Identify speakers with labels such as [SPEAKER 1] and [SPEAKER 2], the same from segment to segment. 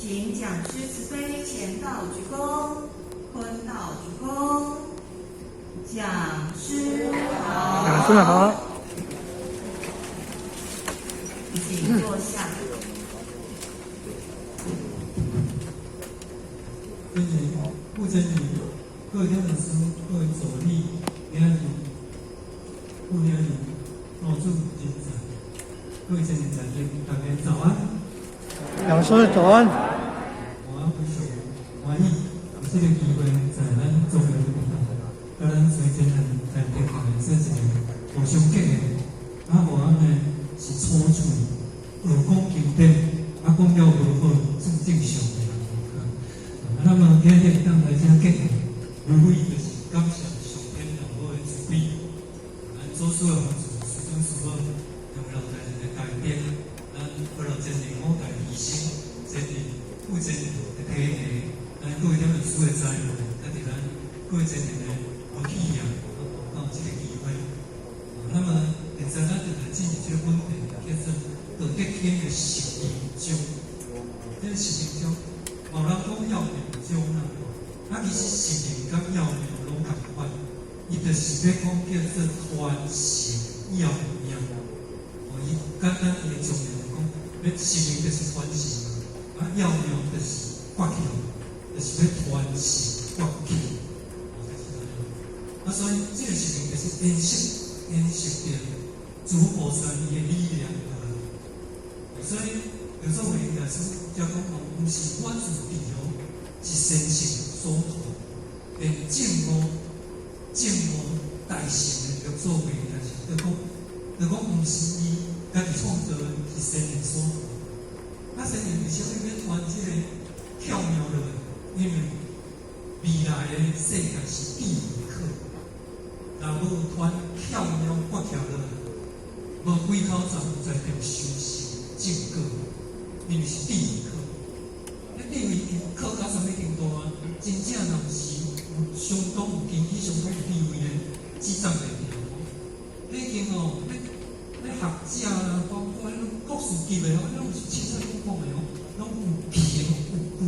[SPEAKER 1] 請講師慈悲前道鞠躬，坤道鞠躬。講師好。
[SPEAKER 2] 講師好。
[SPEAKER 1] 請坐下。
[SPEAKER 3] 尊敬副經理、各位講師、各位助理、今日副經理、老主人才，各位精英在座，大家早安。
[SPEAKER 2] 講師早安。
[SPEAKER 3] 我非常歡喜有這個機會在咱中央舞台，佮咱隨真人在台來做一個互相結合，啊，予咱呢是初趣學講經典，啊，講了無好，算正常的。啊，那麼今日當來遮結合，無非就是感謝上天老母的慈悲，咱祖師的法師、師尊師母榮耀在人的大德，咱佛老真人五代醫生，真人副真人的體系，咱各位點樣師的在內，佮佇咱各位真人的福氣啊，有這個機會。那麼現在咱就來進入這個問題，叫做道德經的十二章。這個十二章，有人講要命章啦，啊，其實十靈佮要命攏仝款，伊就是欲講叫做傳承要命。哦，伊簡單伊的重點來講，欲十靈就是傳承嘛，啊，要命就是訣竅，就是欲傳承訣竅。哦，就是按呢。啊，所以這個十靈就是延續著諸菩薩伊的理念。所以有時候會大師才講哦，毋是我自立哦，是先聖所託，連證悟大乘的六祖慧大師，就講毋是伊家己創造的，是先人所託。啊，先人為啥物欲傳這個巧妙落來？因為未來的世界是智慧課，若無傳巧妙訣竅落來，無幾口十有才調修成正果，因為是智慧課。那智慧課到啥物程度啊？真正若毋是有相當有根基、相當有智慧的，只站袂牢。彼間哦，彼學者啦，包括彼種國士級的哦，彼攏毋是凊彩講講的哦，攏有憑有據、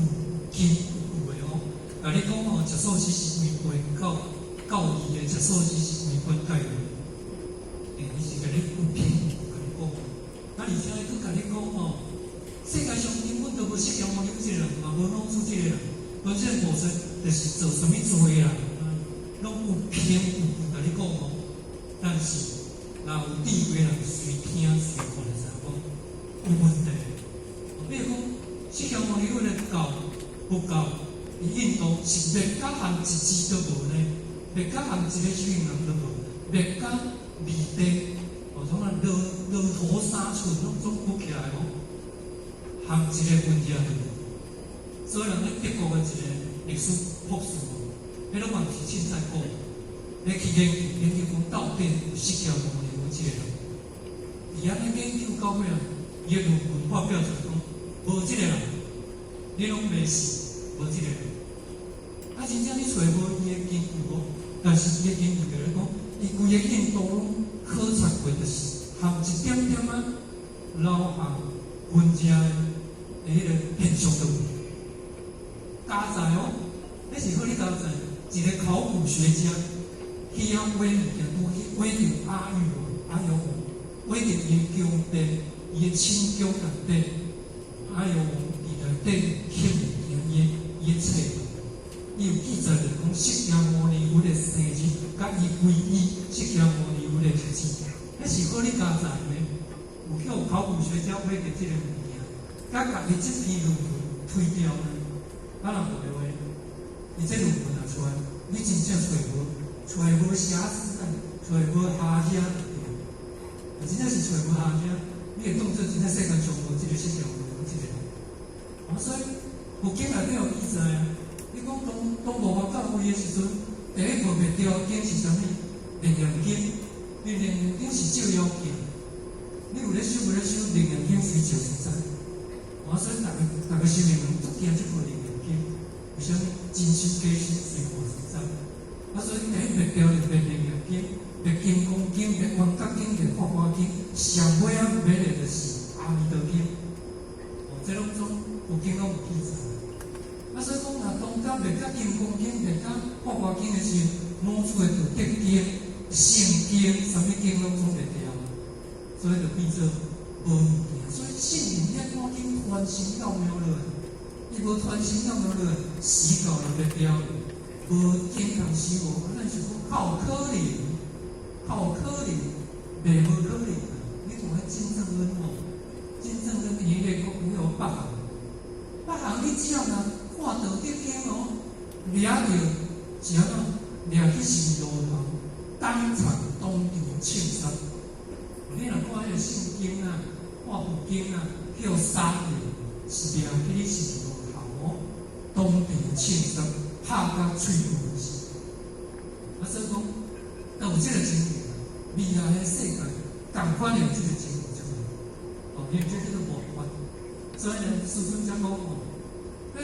[SPEAKER 3] 根有據的哦。共你講哦，食素食是違背教教義的，食素食是違反戒律。欸，伊是共你有憑有據共你講。啊，而且閣共你講哦，世界上根本就無釋迦牟尼這個人，嘛無老子這個人，觀世音菩薩就是做啥物罪啦，攏有憑有據共你講哦。但是，若有智慧人隨聽隨看就知影講有問題。比如講，釋迦牟尼佛的教佛教，佇印度是滅甲含一支都無呢，滅甲含一個修行人都無，滅甲離地，哦，創啊駱駱駝三寸攏總浮起來哦，含一個問題都無。所以人咧德國的一個歷史博士，彼攏嘛毋是凊彩講，咧去研究研究講到底有釋迦牟尼佛這個人，伊按呢研究到尾啊，伊的論文發表出來講，無這個人，你攏袂信，無這個人。啊，真正你揣無伊的根據無？但是伊的根據就咧講，伊規个印度攏考察過，就是含一點點仔留下分食的彼個現象都有。加載哦，彼是好你加載，一個考古學家去遐挖物件，拄去挖著阿育王、阿育王，挖著伊的宮殿，伊的寢宮內底，阿育王佇內底翕物件，伊的冊，伊有記載著講釋迦牟尼佛的生日，佮伊皈依釋迦牟尼佛的日子，彼是好你加載的，有去予考古學家挖著這個物件，佮共伊這篇論文推掉呢？啊，若無的話，伊這論文若出來，你真正揣無，揣無瑕疵啊，揣無瑕疵就對。真正是揣無瑕疵，你會當做真正世間上無這個釋迦牟尼佛這個人。啊，所以佛經內底有記載啊，你講當當無法到位的時陣，第一步滅掉的經是啥物？楞嚴經，你楞嚴經是照妖鏡，你有咧修無咧修，楞嚴經隨照就知。啊，所以逐个逐个修行人足驚這部楞嚴經，為啥物？真修假修隨看就知。啊，所以第一滅掉就滅楞嚴經，滅金剛經、滅圓覺經、滅法華經，上尾仔滅的就是阿彌陀經。哦，這攏總有經攏有記載。啊，所以講若當甲念甲金剛經、念甲法華經的時，老厝的道德經、聖經，啥物經攏總會掉，所以就變做無物件。所以聖人遐趕緊傳承教妙落來，伊無傳承教妙落來，死到就欲掉，無健康生活，咱是講較有可能，較有可能，袂無可能。你看彼金正恩吼，金正恩伊迄個國迄個北韓，北韓你只要若看道德經哦，掠著是按怎？掠去十字路頭，當場當場槍殺。你若看彼個聖經啊，看佛經啊，去予殺著，是掠去你十字路頭哦，當場槍殺，拍甲喙無是。啊，所以講，都有這個情形，未來的世界仝款會有這個情形出來。哦，因為這叫做末法。所以呢，師尊才講哦，彼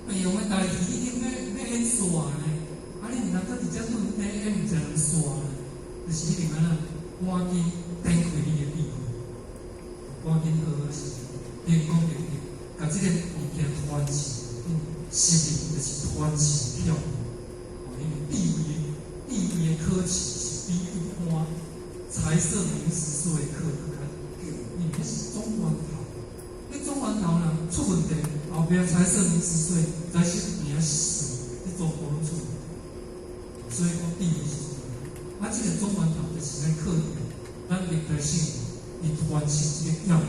[SPEAKER 3] 病的代誌已經欲演煞呢，啊，你毋通閣佇遮頓底演毋知人煞呢，就是一定按怎，趕緊展開你的智慧，趕緊好好修，練功練德，共這個物件傳承，實力就是傳承巧妙。哦，因為智慧的考試是比一般財色名食睡的考閣較強，因為彼是總源頭。你總源頭若出問題，後壁財色名食睡、財色名食睡，你全部攏出問題。所以講智慧是總源頭。啊，這個總源頭就是咱靠佇咱歷代聖人，伊傳承這個要妙。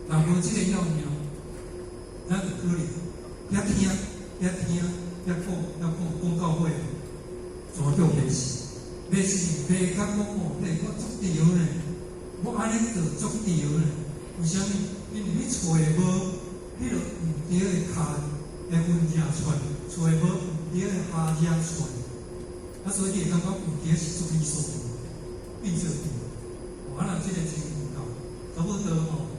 [SPEAKER 3] 若無這個要妙，咱就可能遐聽、遐聽、遐講、遐講，講到尾，全叫迷信。迷信迷甲講哦，嘿，我足著呢，我按呢做足著呢。為啥物？因為你揣無彼个毋著的跤的痕跡出來，揣無毋著的下跡出來，啊，所以你會感覺毋著是足理所當然，變做著。啊，若這個情有夠，差不多吼，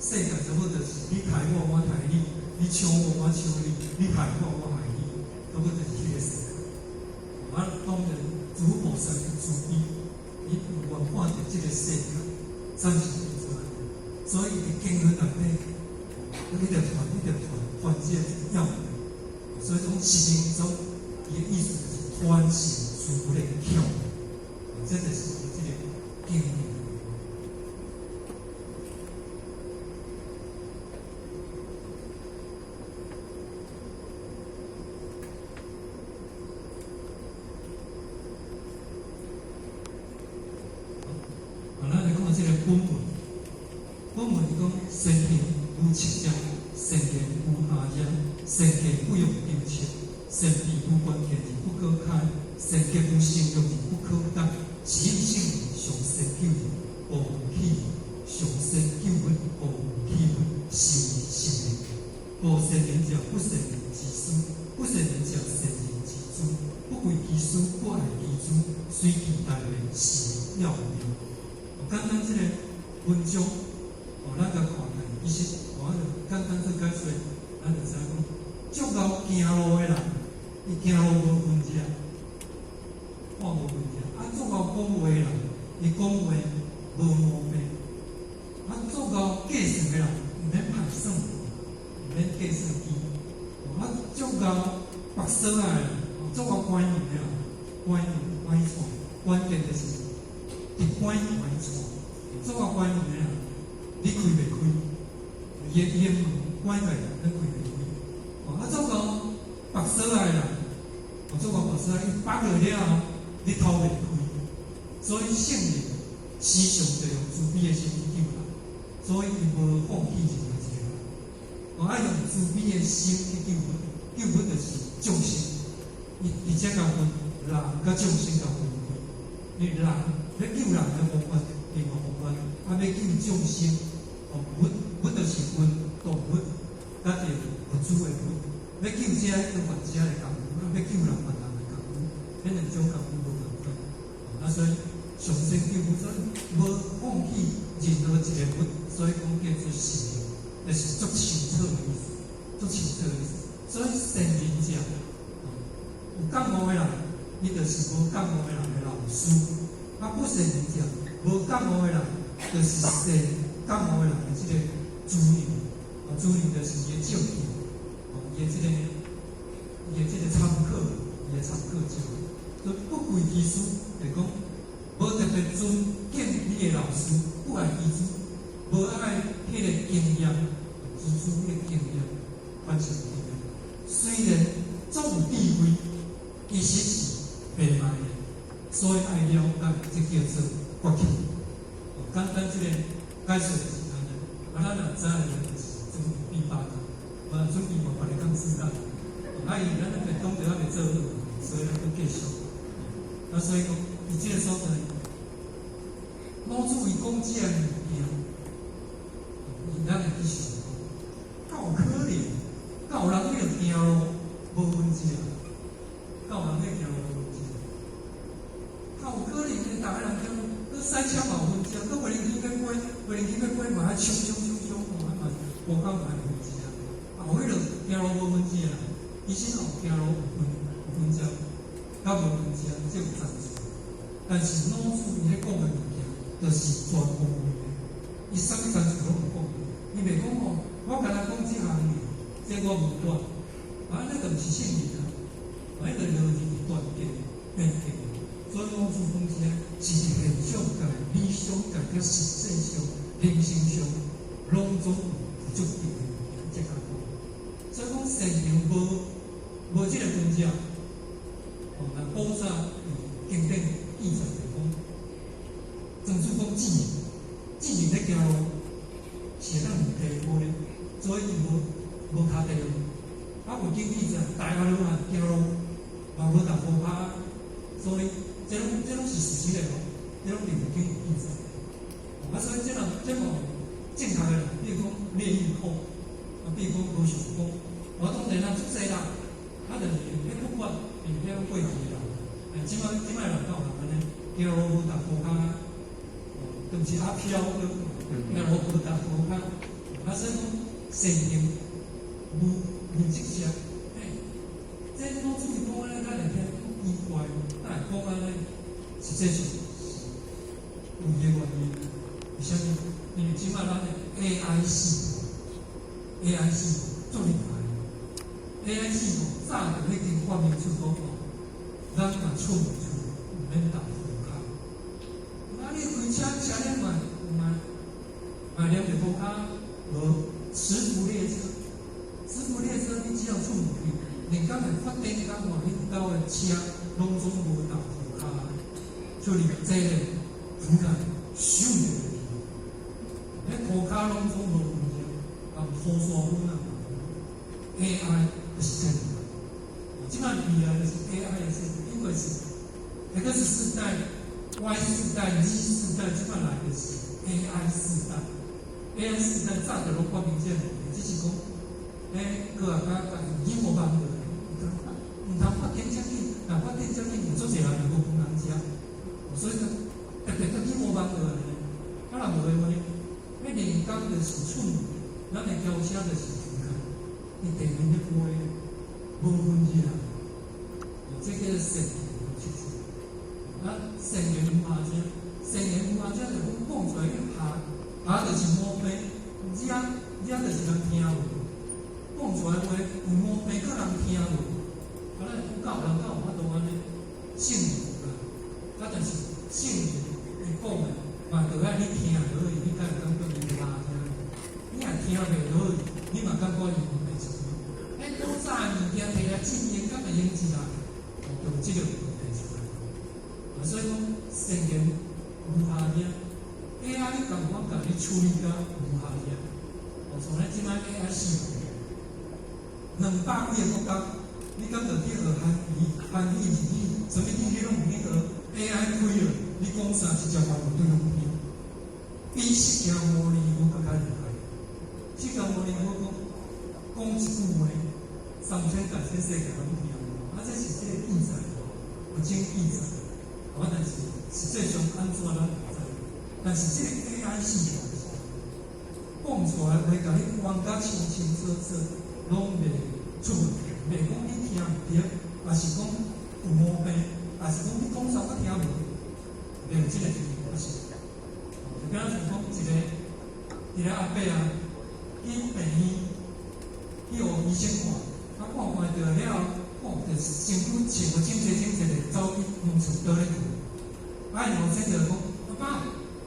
[SPEAKER 3] 世界差不多是你害我，我害你；你搶我，我搶你；你害我，我害你，差不多是彼個世界。啊，當然諸菩薩的慈悲，伊毋願看著這個世界產生變做按呢，所以伊佇經綸內底，一直傳，一直傳，傳這個要妙。所以講釋經中，伊的意思就是傳承慈悲巧妙，這就是伊這個經文。啊，咱來看這個本文。本文伊講：善行無戚業，善言無瑕業，善見不用丟棄，善閉無關鍵而不可開，善結無成欲而不可得。是以聖人上善救人，無棄人；上善救物，無棄物，是為聖人。無善人者，不善人之師；不善人者，善人之主。不貴其師，不愛其主，隨其大便，是為要妙。簡單這個文章，哦，咱共看看，其實我就簡單做解說，咱就知影講，足𠢕行路的人，伊行路無痕跡，看無痕跡；啊，足𠢕講話的人，伊講話無毛病；啊，足𠢕計算的人，毋免盤算，毋免計算機；啊，足𠢕縛鎖仔的人，足𠢕關門的人，關門關掣，關鍵就是佇關關掣，足𠢕關門的人，你開袂開？伊的門關起來，你開袂開？哦，啊，足𠢕縛鎖仔的人，哦，足𠢕縛鎖仔，伊縛落了後，你偷袂開。所以聖人時常就用慈悲的心去救人，所以伊無放棄任何一個人。哦，愛用慈悲的心去救物，救物就是眾生。伊直接共分人佮眾生共分開。因為人欲救人的方法，另外方法，啊，欲救眾生，哦，物物就是分動物，佮著物質的物。欲救這個還這個工夫，啊，欲救人還人的工夫，彼兩種工夫無仝款。啊，所以上善救物，所以無放棄任何一個物，所以講叫做聖人，就是足清楚的意思，足清楚的意思。所以善人者，有覺悟的人，伊就是無覺悟的人的老師；啊，不善人者，無覺悟的人，就是善覺悟的人的這個主人。主任就是伊的照片，哦，伊的這個參考，伊的參考照。所以不貴其師，就講無特別尊敬你的老師，不愛其師，無愛彼個經驗，其師彼個經驗，反正經驗。雖然足有智慧，其實是袂歹的，所以愛了解，這叫做崛起。簡單這個解說就是按呢，啊，咱若知影就是準備變百工，無準備嘛別個講自然。啊，因為咱那個講著還袂做好，所以咱閣繼續。啊，所以講，佇這個所在，老子伊講這个物件，咱會去想講，敢有可能？敢有人彼個行路無痕跡啊？敢有人咧行路無痕跡？敢有可能？逐个人行路，閣賽車嘛有痕跡，閣無人機欲飛，無人機欲飛嘛愛衝衝衝衝，吼，啊嘛無講嘛會痕跡啊。啊，有彼個行路無痕跡啊？其實吼，行路有痕跡，佮無痕跡，這有爭議。但是老子伊咧講的物件，就是全方位的，伊啥物層次攏有講。伊袂講吼，我敢若講這項爾，這我無管，啊，那個毋是聖人啊，啊，彼個邏輯是斷定變革。所以老子講這是現象界、理想界、佮實際上、人生上，攏總有足重的物件，這較講。所以講聖人無這個分者，哦，那古早經典記載就講，莊子講智人，智人咧行路是會當毋提步咧，所以伊無跤蹄。啊，有經記載，大阿羅漢行路嘛無踏塗跤，所以這攏是事實的哦，這攏佇佛經有記載。啊，所以這人這嘛正確的人，比如講獵鷹虎，啊，比如講羅秀公，我當然啦，足濟啦，啊，就是彼不管，是彼過去的人，哎，這擺人敢有人按呢，行路無踏塗跤，哦，都毋是阿飄，行路無踏塗跤，啊，所以講善行無無跡者，哎，這老子講按呢，咱會聽奇怪，哪會講按呢？實際上是有伊的原因。為啥物？因為這擺咱的 AI 系統，AI 系統足厲害。AI 系統早就已經發明出講哦，咱若出門厝毋免踏塗跤。啊，你開車車了嘛嘛嘛連著塗跤，無磁浮列車，磁浮列車你只要出門去，連工會發電工吼，恁兜的車攏總無踏塗跤，所以這個浮開咻就落去。彼塗跤攏總無問題，啊，塗沙粉啊，AI 就是這樣。這擺未來就是 AI 的世代，因為是 X 世代、Y 世代、Z 世代，這擺來的是 AI 世代。AI 世代早就攏發明這個物件，只是講，欸，科學家共用無辦落，毋通發展遮緊，若發展遮緊，有足濟人就無飯通食，所以講特別閣去模仿落來呢。啊，若無的話，彼連工就是出門，咱的轎車就是浮開，伊地面咧飛，無痕跡啦。這叫做善言無跡者。啊，善言無瑕者，善言無瑕者就講講出來去瑕，瑕就是毛病，惹惹就是人聽無，講出來話有毛病，閣人聽無。啊，咱講教人敢有法度按呢？聖人有啦，啊，但是聖人伊講的嘛，著愛你聽落去，你才會感覺伊有瑕聽。你若聽袂落去，你嘛感覺伊有問題。欸，古早的物件摕來試驗，敢會用一啦？就有這個問題出來。啊，所以講善言無瑕者，AI 共款共你處理甲無瑕者。哦，像咱這擺 AI 系統，200幾個國家，你敢著去學韓語、韓語、日語，啥物語你攏毋去學，AI 開了，你講啥直接發對方聽，比釋迦牟尼佛閣較厲害。釋迦牟尼佛講講一句話，三千大千世界攏聽無。啊，這是這個記載，有經記載。啊，但是實際上按怎咱毋知。但是這個 AI 系統講出來話，共你講甲清清楚楚，攏袂出問題，袂講你聽毋著，抑是講有毛病，抑是講你講啥我聽無，袂有這個情形發生。就敢若像講一個阿伯啊，去去病院去予醫生看，啊看看著了後，哦，就身軀穿個整齊整齊的走去門厝倒咧睏。啊，𪜶後生就講：阿爸，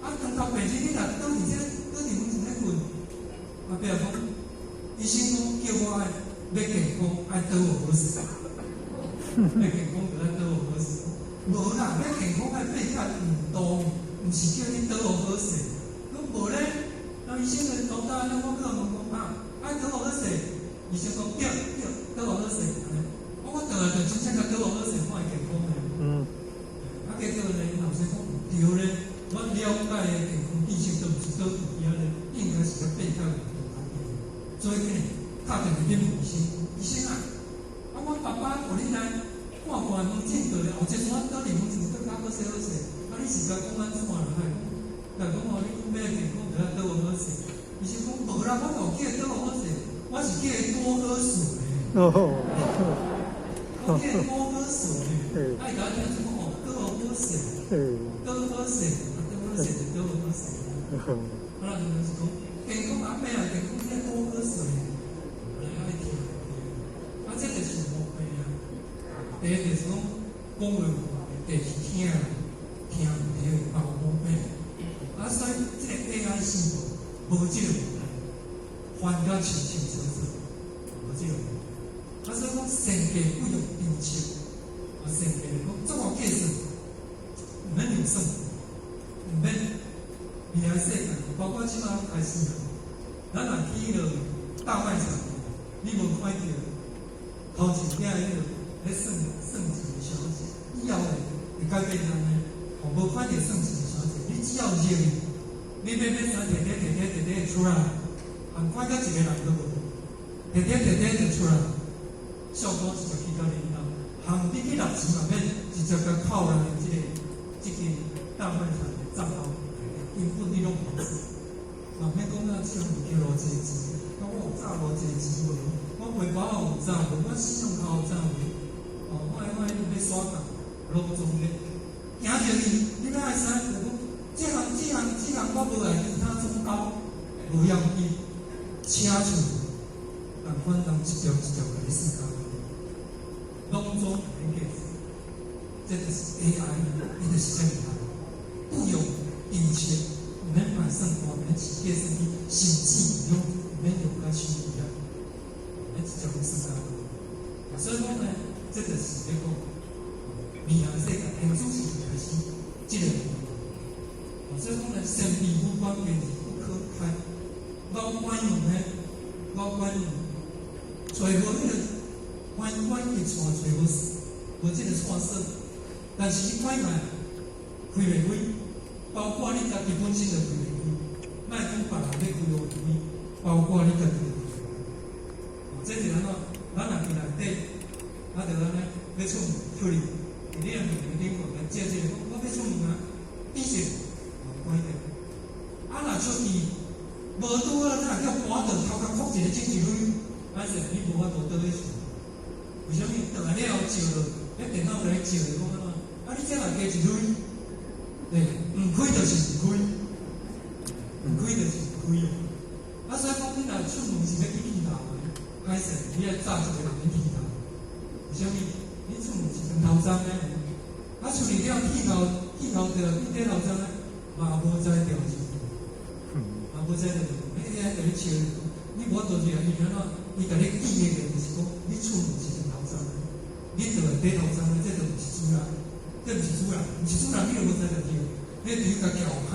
[SPEAKER 3] 啊當頭病日你若倒佇這倒佇門厝咧睏。阿伯講，醫生講叫我愛欲健康，愛倒予好勢。欲健康就愛倒予好勢。無啦，欲健康愛爬起來運動，毋是叫你倒予好勢。講無咧，那醫生就講到安呢，我閣問講啊，愛倒予好勢。醫生講對對，倒予好勢。按呢，我倒來就真正共倒予好勢，看會健康的。啊，結果咧，𪜶後生講毋對咧，我了解的健康知識都毋是倒佇遐咧，應該是欲爬起來運動較對。所以呢，敲電話去問醫生，醫生啊，啊，阮爸爸予你來看看門診，就後一山倒佇門厝倒較好勢好勢，啊，你是共講按怎啦？來講，來講吼，你講欲健康就愛倒予好勢。醫生講無啦，我無叫伊倒予好勢，我是叫伊多喝水。我叫伊多喝水。啊，伊共我聽講哦，倒予好勢，倒好勢，啊，倒好勢就倒予好勢。啊，就是講健康阿伯啊，健康你愛多喝水，來愛聽。啊，這就是毛病啊。第一就是講講話有毛病，第二聽聽毋著嘛有毛病。啊，所以這個 AI 系統無這個問題，還甲清清楚楚，無這個問題。啊，所以講算計不用推測，啊，算計講做偌計算，毋免用算，毋免未來世界，包括這馬攏開始啊。咱若去彼個大賣場，你無看著頭前壁彼個咧算算錢的小姐，以後會改變按呢？哦，無看著算錢的小姐，你只要入去，你欲買啥，摕摕摕摕摕摕出來，含看著一個人都無，摕摕摕摕就出來，效果直接去到恁兜，含你去納錢嘛免，直接共扣來這個這間大賣場的帳號內底，根本你攏無算。嘛免講啊，這項物件偌濟錢，啊我有詐偌濟錢無？我皮包有詐無？我信用卡有詐無？哦，我彼欲刷卡，攏總咧，行入去，你哪會知？就講這項這項這項我無愛，其他總交無要緊，請出，共款人一條一條共你算交，攏總免計算，這就是 AI，伊就是這麼厲害，不用推測。毋免盤算盤，毋免飼計算機，甚至毋用毋免用到手機啊，免直接去算較好。所以講呢，這就是咧講未來世界，電子是開始這個問題。所以講呢，神秘無關鍵字不可開。𠢕關門呢，𠢕關門，揣無彼個關關的掣，揣無無這個掣鎖，但是你關來開袂開。包括你家己本身就開袂開，莫講別人欲開予你開，包括你家己就開袂開。這是按怎？咱若佇內底，啊，就按呢欲出門出去，佇你的門頂懸來借這個，講我欲出門啊，閉上，關起來。啊，若出去無拄好，你若叫趕倒頭殼哭一个整一鐳，歹勢你無法度倒去厝。為啥物？轉來了後照落，彼電腦來照就講按怎？啊，你這若加一鐳。對，毋開就是毋開，毋開就是毋開。啊，所以講你若出門是欲去剃頭的，歹勢，你愛早一个人去剃頭。為啥物？你出門是長頭鬃的，啊，出去了剃頭，剃頭就變短頭鬃咧，嘛無才調是，嘛無才調。你遐共你笑，你無法度是伊按怎？伊共你記的就是講，你出門是長頭鬃的，你就來短頭鬃的，這就毋是主人。這毋是主人，毋是主人，你就無才調去，你對伊共撬歹，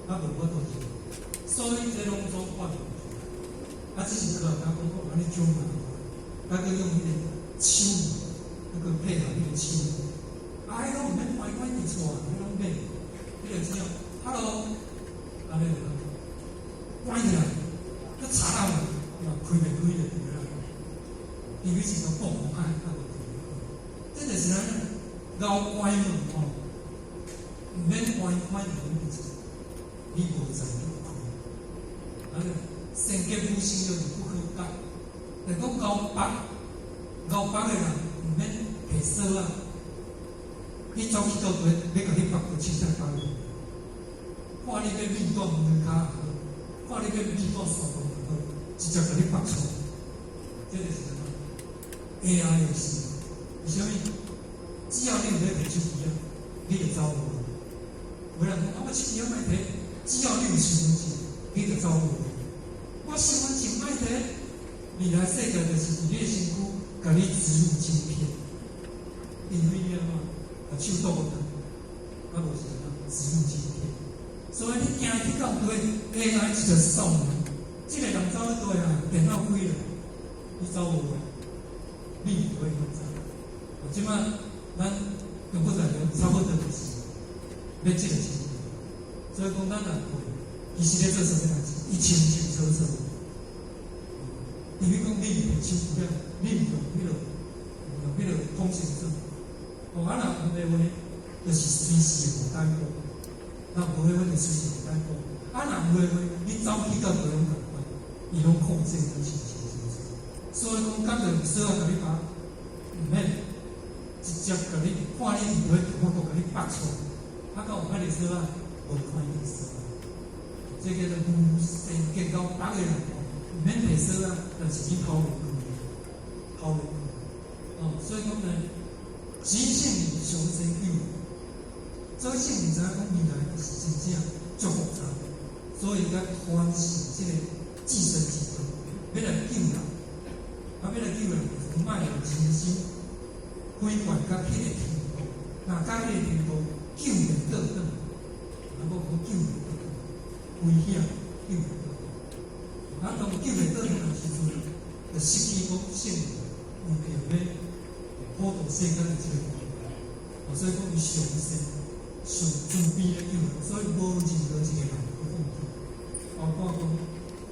[SPEAKER 3] 啊無法度去。所以這攏總發明出來，啊，只是科學家講講按呢種嘛，啊，閣用彼個手，啊，閣配合彼個手，啊，彼攏毋免關關佇厝，彼攏免，你就只要，Hello，按呢就好，關起來，閣查落嘛，開袂開就對啦。因為是個講歹，啊無開。這就是按呢，𠢕關門吼，毋免關關門，你無才調開。啊，先結無性就是不可改。若講𠢕縛，𠢕縛的人毋免提鎖啊，你走去佗位，欲共你縛就凊彩縛去。看你欲面斷門跤也好，看你欲面斷山洞也好，直接共你縛出，這就是啥物？AI 的事。為啥物？只要你有咧提手機啊，你就走無。有人講啊，我手機仔莫提，只要你有身份證，你就走無。我身份證莫提，未來世界就是佇你的身軀，共你植入晶片，因為你按怎，把手剁斷，啊無是按怎植入晶片。所以你行去到佗 AI 直接掃你，這個人走去佗啊，電腦開了，你走無，你就會知。這擺咱中國大陸差不多就是欲這個情形，所以講咱若看，其實咧做啥物代誌，伊清清楚楚。比如講，你毋提手機啊，你毋用彼個，毋用彼個通行證，哦，啊，若毋的話，就是隨時會逮捕。若無的話，就隨時會逮捕。啊，若有的話，你走去到佗攏仝款，伊攏控制得清清楚楚。所以講，敢就用鎖仔共你綁，毋免直接共你看你佇佗中國共你縛出來，啊，到有歹個鎖仔，無看伊鎖。這叫做無先見到別個人哦，毋免提鎖仔，但是你偷袂過，偷袂過。哦，所以講呢，即聖靈上先救，所以聖靈知影講未來是真正足複雜，所以才傳承這個至聖之道，欲來救人，啊，欲來救人，就是莫予人心毀壞到彼個程度，若到彼個程度，救袂倒轉，啊，我講救袂倒轉，危險救袂倒轉。啊，當救袂倒轉的時陣，就失去講聖靈為著欲普度世間的這個關係，哦，所以講伊上善、上慈悲的救人，所以無任何一個人會放棄，包括講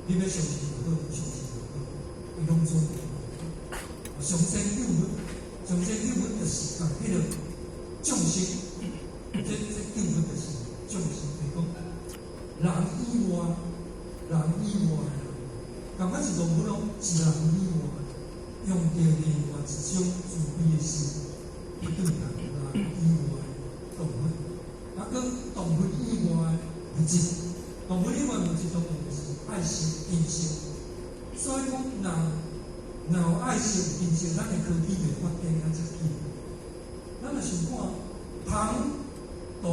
[SPEAKER 3] 你欲相信就好，毋相信就好，伊攏總上善救佛，上善救佛就是共彼個眾生，這救佛就是眾生，就是講人以外，人以外的人，仝款是動物攏是人以外，用著另外一種慈悲的心去對待人以外的動物，啊，閣動物以外的物質，動物以外物質當然就是愛心、珍惜。所以講，若有愛心、珍惜，咱的科技會發展較遮緊。咱若想看，唐、唐、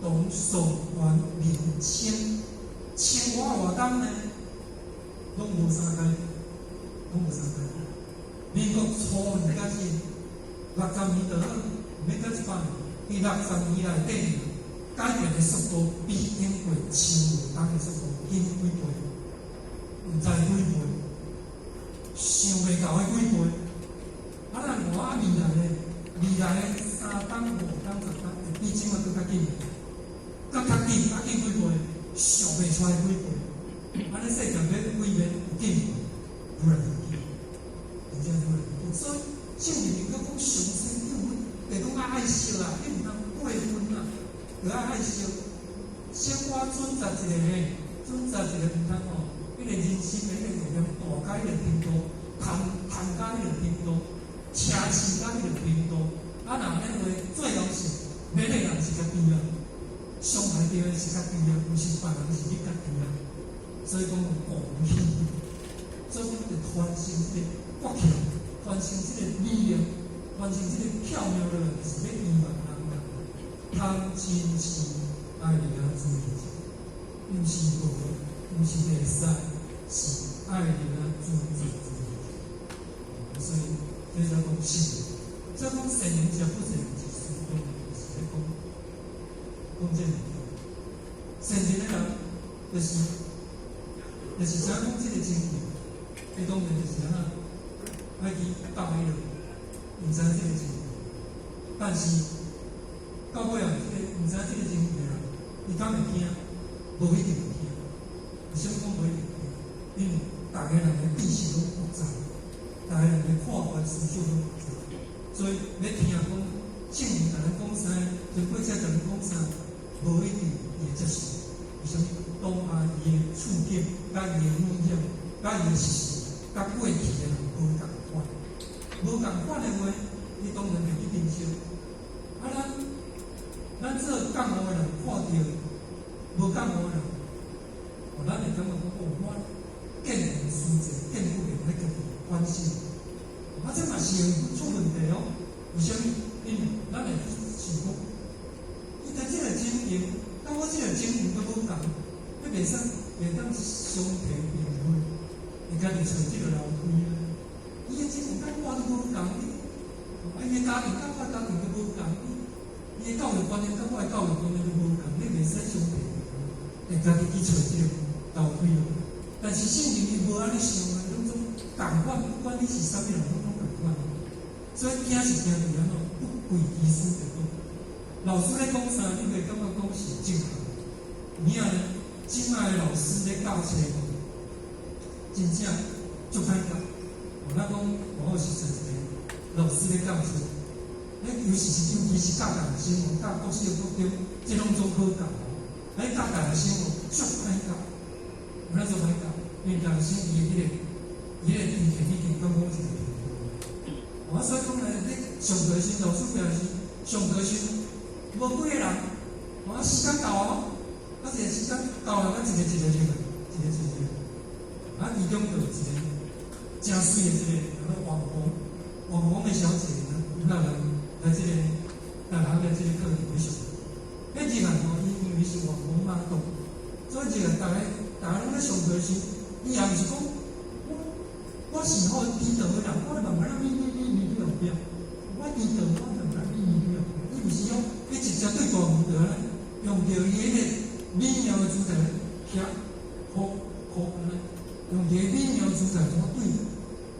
[SPEAKER 3] 唐、宋、元、明、清，清活偌冬呢，攏無啥改變，攏無啥改變。民國初年開始，60年就好，毋免到100年，佇60年內底，改變的速度比經過千五冬的速度緊幾倍，毋知幾倍，想袂到的幾倍。啊，咱看啊未來的，未來的3冬、5冬、10冬，會比這擺閣較緊，閣較緊，較緊幾倍，想袂出來幾倍。按呢世界欲毀滅有緊無？愈來愈緊，真正愈來愈緊。所以聖靈閣講上善救佛，就講愛愛惜啊，你毋通過分啊，著愛愛惜。小可準則一個呢，準則一個毋通哦，彼個人生的彼個力量大到彼個程度，貪貪到彼個程度，奢侈到彼個程度，啊，若按呢話，最後是欲的人是家己啊，傷害著的是家己啊，毋是別人，是你家己啊。所以講講起，所以講就傳承這個國強，傳承這個理念，傳承這個巧妙的，就是欲希望人人通真是愛佇遐注意者，毋是無，毋是會使，是愛佇遐注意注意。所以這才講聖靈，所以講聖靈者不聖靈是事，當然就是咧講講這個。聖靈的人就是啥講這個情形，伊當然就是按怎，愛去教彼個，毋知這個情形，但是到尾後，這個毋知這個情形的人，伊敢會聽？無一定會聽。為啥物講無一定會聽？因為逐个人的知識攏複雜，逐个人的看法思想攏複雜，所以欲聽講聖靈共咱講啥，就或者共咱講啥，無一定伊會接受。為啥物？當下伊的處境、佮伊的影響、佮伊的事實、佮過去的人無仝款，無仝款的話，伊當然會去珍惜。啊，咱做覺悟的人看著無覺悟的人，哦，咱會感覺講哦，我見賢思齊，為啥物？因為咱會去想講，伊佇這个情形，佮我這个情形閣無仝，彼袂使袂當相提並論，會家己揣這个樓梯啊。伊的情形佮我都無仝，啊，伊的家庭佮我的家庭都無仝，伊的教育觀念佮我的教育觀念都無仝，你袂使相提並論，會家己去揣這个樓梯咯。但是聖經伊無按呢想啊，攏總仝款，不管你是啥物人，攏總仝款。所以驚是驚佇按怎不軌其師就講，老師咧講啥，你袂感覺講是正確。有影呢，這擺的老師咧教冊吼，真正足歹教。我講我是一個老師咧教冊，咧尤其是教大學生哦，教國小、國中，這攏總好教。咧教大學生哦，足歹教。有哪做歹教？因為大學生伊的彼個，伊个經驗已經感覺一個程度。我所以講咧，你上課時，老師表示上課時無幾個人，我時間到哦，啊，一個時間到了，咱一個一個入來，一個一個入來。啊，其中就有一個誠媠的這個，網紅，網紅的小姐呢，有來來這個來來來這個課程去上。彼入來吼，伊因為是網紅嘛，懂，所以入來逐个逐个攏咧上課時，伊也毋是講我我是吼知道的人，我慢慢仔咪咪咪咪去後壁，我知道我慢慢咪咪去後壁。伊毋是講，伊直接對大門就按呢，用著伊彼个美妙的姿態，徛，哭哭按呢，用著美妙的姿態怎對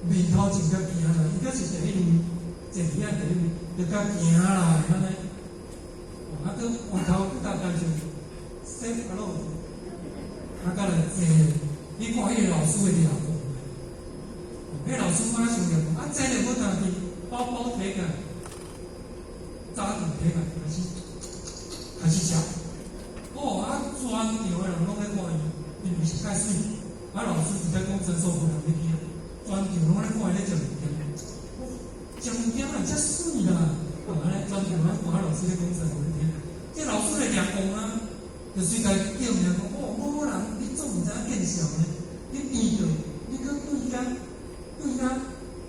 [SPEAKER 3] 面頭前共行來，伊閣是第一位，坐佇遐第一位，就共行來按呢。啊，閣回頭閣大家就 say hello，啊，閣來坐。你看彼个老師的掠講，彼老師馬上就講，啊，坐了無當去，包包提起來，早頓提起來，開始開始食。哦，啊，全場的人攏咧看伊，因為是較媠。啊，老師直接講真受不了咧聽，全場攏咧看伊咧食物件。哦，食物件哪會遮媠啦？哦，按呢全場攏看老師咧講啥予你聽。這老師會掠講啊，就隨共叫名講，哦，某某人，你總毋知影見笑呢？你變著，你閣對遐對遐，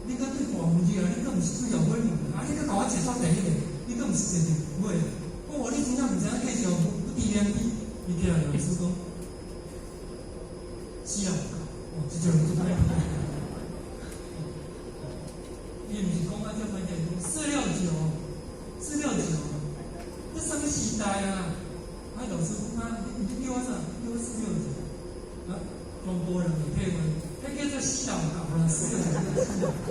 [SPEAKER 3] 你閣對大門入來，你閣毋是對後尾門，啊，你閣共我坐煞第一个，你閣毋是坐佇尾。哦，你真正毋知影見笑，不知廉恥。伊起來老師講，死人，哦，這種人就歹。伊毋是講啊，這關鍵講469，469，這啥物時代啊？啊，老師講啊，你叫我啥？叫我469。啊，全部人會退話，彼叫做死老狗啦，469死老狗。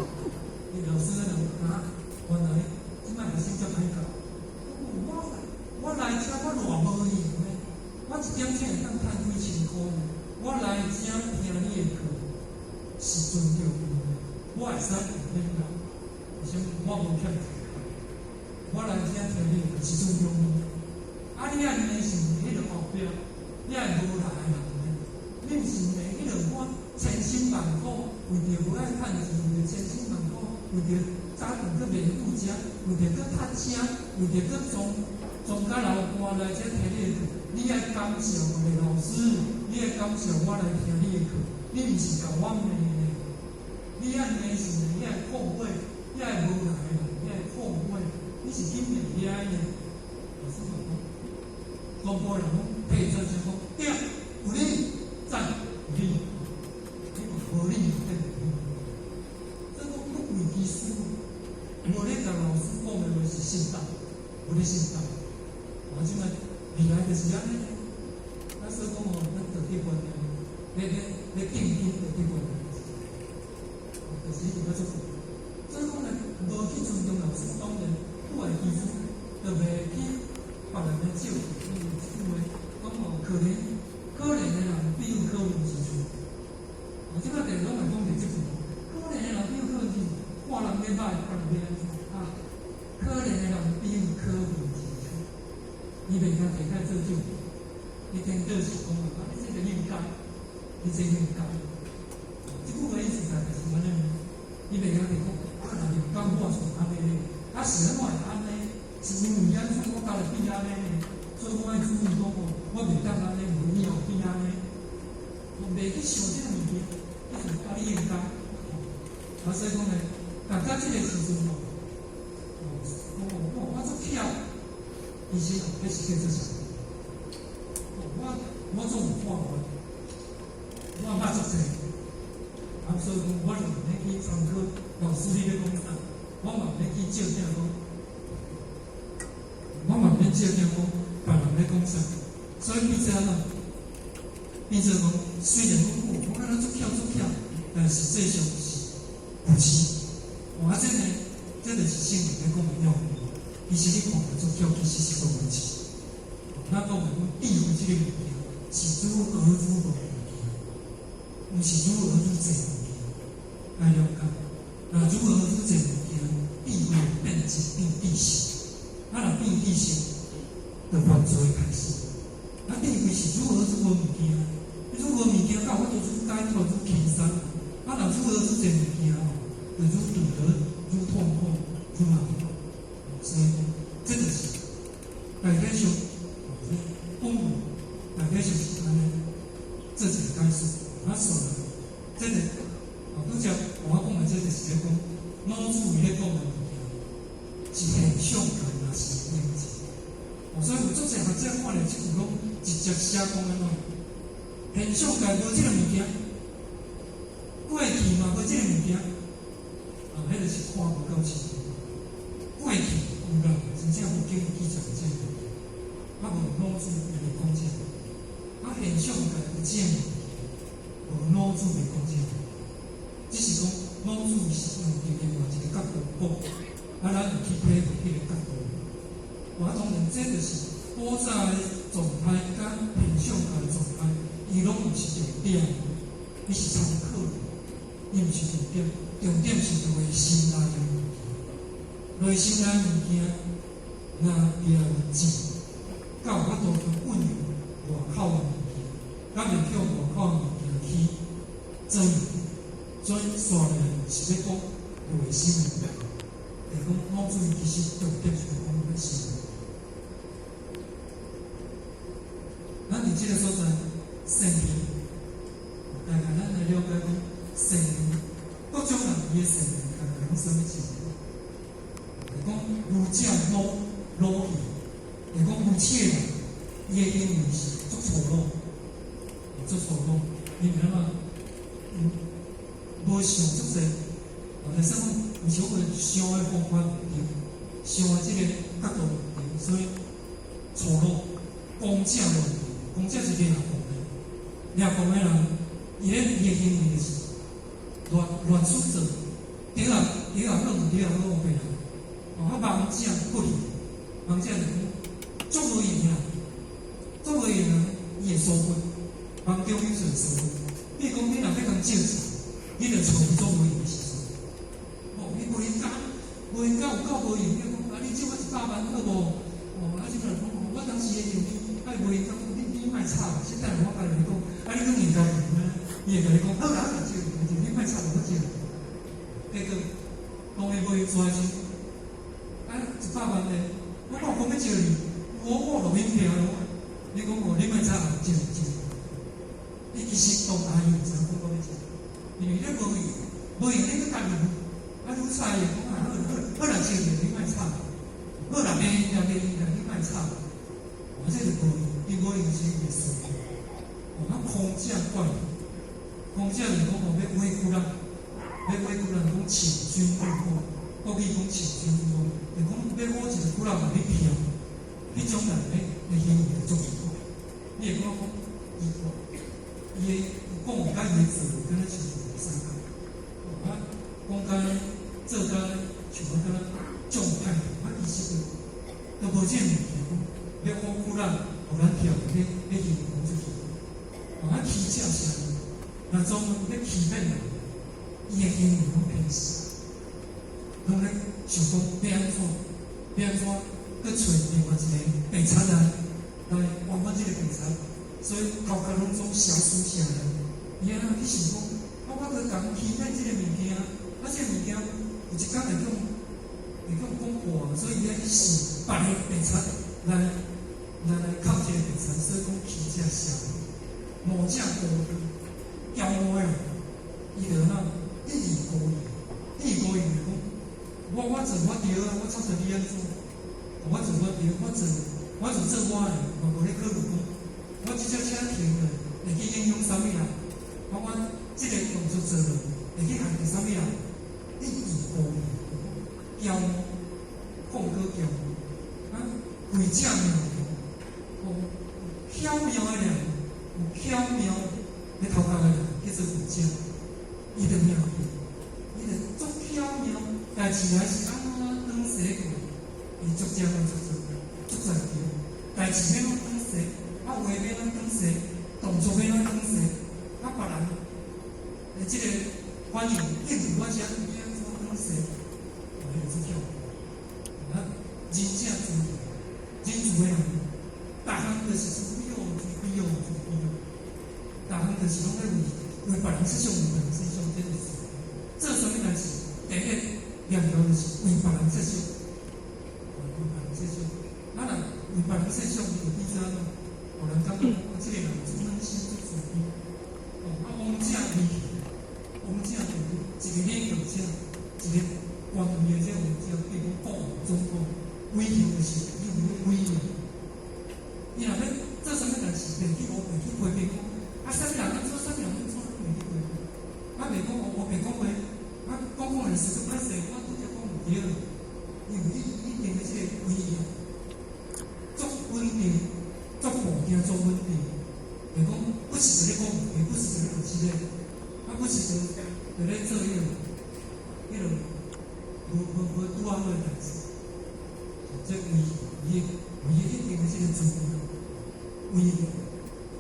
[SPEAKER 3] 伊老師咧就啊，原來這擺學生遮歹教。我我來遮我偌無閒呢？我一點鐘會當趁幾千箍呢？我來遮聽你的課是尊重你的，我會使毋免來，為啥物？我無欠錢。我來遮聽你的課是尊重你。啊，你愛罵是罵彼个後壁，你愛無來的人呢？你毋是罵彼个我千辛萬苦為著無愛趁錢，為著千辛萬苦為著早頓閣袂有食，為著閣塞車，為著閣撞撞甲流汗來遮聽你的課，你愛感謝我的老師，你愛感謝我來聽你的課，你毋是共我罵呢？你愛罵是罵遐後悔，遐無來的人，遐後悔，你是去罵遐呢？老師就講，全部人攏配掌聲講對，有理，讚，有理。你講無理對無理？這個不軌其師，無咧共老師講的話是信當，無咧信當。我這擺未來就是按呢。啊，所以講吼，咱道德觀念，咧咧咧敬天道德觀念，就是一定要做。所以講呢，無去尊重老師，當然不愛其師，就袂去別人來照顧。因為這句話講吼，可憐可憐的人必有可憐之處。我這擺定攏會講著這句話，可憐的人必有可憐之處，看人咧歹，別人欲按怎啊？可憐的人必有可憐之處。伊袂通提起來做證，伊顛倒是講啊，你這個應該，你這應該。這句話意思就是按呢，伊袂通提講，啊，若是講我是按呢咧，啊是按怎會按呢？是因為按怎我家己變按呢？所以我愛注意講哦，我袂當按呢，無以後變按呢。我袂去想這個物件，你是啊，你應該。啊，所以講呢，大家這個時陣吼，哦，講哦，我足巧，其實哦，彼是叫做啥？哦，我總有看法，我捌足濟，啊，所以講我就毋免去參考老師你咧講啥，我嘛毋免去照鏡講，我嘛毋免照鏡講別人咧講啥，所以變做按怎？變做講，雖然講哦，我敢若足巧足巧，但實際上是無是。哦，啊，這呢，這就是聖經咧講的要點。其實你看來足巧，其實是無問題。咱講的講智慧這個物件，是愈學愈無物件，毋是愈學愈濟物件。愛了解，若愈學愈濟物件，智慧變質變知識，啊，若變知識，就犯罪開始。啊，智慧是愈學愈無物件，愈無物件，才有法度愈解脫愈輕鬆。啊，若愈學愈濟物件吼，就愈頓得愈痛苦愈麻煩。所以講，這就是大體上，講大體上是按呢做一個解釋。啊，算了，這個哦，拄才我講的這就是咧講，老子伊咧講的物件是現象界嘛是影子。哦，所以有足濟學者看著這句攏直接寫講按怎，現象界無這個物件，過去嘛無這個物件，啊，彼就是看無夠清楚。過去有啦，真正佛經記載這個物件，啊無老子伊袂講這個，啊現象界有這個物件，無老子袂講這個，只是講老子是用另外一個角度講，啊咱會去體會彼個角度。我當然這就是古早的狀態佮現象界的狀態，伊攏毋是重點，伊是參考，伊毋是重點，重點是內心內的物件，內心內的物件，若掠智，才有法度去運用外口的物件，才袂叫外口的物件去遮掩。所以煞落來是欲講內心的物件，就是講老子其實重點是講欲心。咱佇這個所在，善言，大概咱來了解講善言，各種人伊的善言，大概攏啥物情形？就講儒者魯魯氣，就講儒者人，伊的行為是足粗魯，足粗魯，因為按怎？無想足濟，或者說講有時候想的方法毋對，想的這個角度毋對，所以粗魯。公者無對，公者是掠狂的，掠狂的人，伊咧伊的行為就是亂亂出做，對啊對啊好，對啊好，烏白來。哦，啊盲者不靈，盲者就是講足無閒啊，足無閒啊，伊會疏忽，盲中有會疏忽。比如講，你若欲共借錢，你就揣伊足無閒的時陣。哦，伊無閒甲，無閒甲有夠無閒，你講啊，你借我100萬好無？哦，啊，這個人講，我當時會用你，啊，無閒講，你莫吵，先等下我共你講，啊，你閣硬共用啊，伊會共你講，好啦，好啦，借借，你莫吵，我借。結果當伊無閒出來時，啊，100萬呢，我講欲借你，我錄音聽咯。你講哦，你莫吵，借借。你其實當下伊毋知影講我欲借，因為你無閒，無閒你閣家己啊，愈吵伊會講啊，好好好啦，借你，你莫吵。好啦，袂用啦，袂用啦，你莫吵。哦，這就無閒，伊無閒時會輸。哦，啊，空者怪，空者就是講哦，欲委屈人，欲委屈人講請君入甕，國語講請君入甕，就講欲挖一個窟窿予你跳，彼種人咧的行為就足奇怪。你會感覺講奇怪，伊的講的佮伊的做敢若親像無相仝。啊，講甲做甲像敢若縱歹，啊，其實就無這個物件，講欲挖窟窿予咱跳，彼行為攏足奇怪。啊，欺者是按怎？若專門欲欺騙人，伊的行為攏偏私，攏咧想講欲按怎，欲按怎，閣揣另外一個白賊來來還阮這個白賊，所以頭殼攏總小思想來，伊按怎去想講，啊，我閣共欺騙這個物件，啊，這個物件有一工會予講破，所以伊愛去想別个白賊來崁這個白賊，所以講欺者是按怎，傲者高義，驕傲的人，伊就按怎一意孤行，一意孤行就講，我做我對啊，我操著你按怎？我做我對，我就做我的，我無咧考慮講，我這隻車停了，會去影響啥物人？我這個動作做了，會去害著啥物人？你義無驕傲，放過驕傲，啊，貴者妙，哦，巧妙的人，有巧妙咧頭殼的人叫做貴者，伊就妙去，伊就足巧妙，代誌來是按怎轉踅過，伊足正啊，足足足在對，代誌欲按怎轉踅，啊話欲按怎轉踅，動作欲按怎轉踅，啊別人的這個反應應付我這欲按怎轉踅，哦，彼個做巧妙。啊，仁者慈，仁慈的人，逐項就是慈悲哦，慈悲哦，慈悲哦，逐項就是攏咧為別人設想，為別人設想，這就是做啥物代誌，第一念頭就是為別人設想，為別人設想。啊，若為別人設想，伊就變做按怎？予人感覺講，這個人足軟心，足慈悲。哦，啊，王者威氣，王者就是一個領導者，一個官位的這個王者，比如講國王、總統，威氣就是伊有威嚴。伊若欲做啥物代志，袂去烏白去批評講，啊，啥物人按怎，啥物人按怎，袂去批評。啊，袂講烏白講話，啊，講講的時陣歹勢，我拄則講毋對。伊有一定的這個威嚴，足穩定，足步行足穩定。袂講不時就咧講毋對，不時就咧學這個，啊，不時就咧做彼個無拄仔好的代誌。這威伊有伊一定的這個尊嚴、威嚴，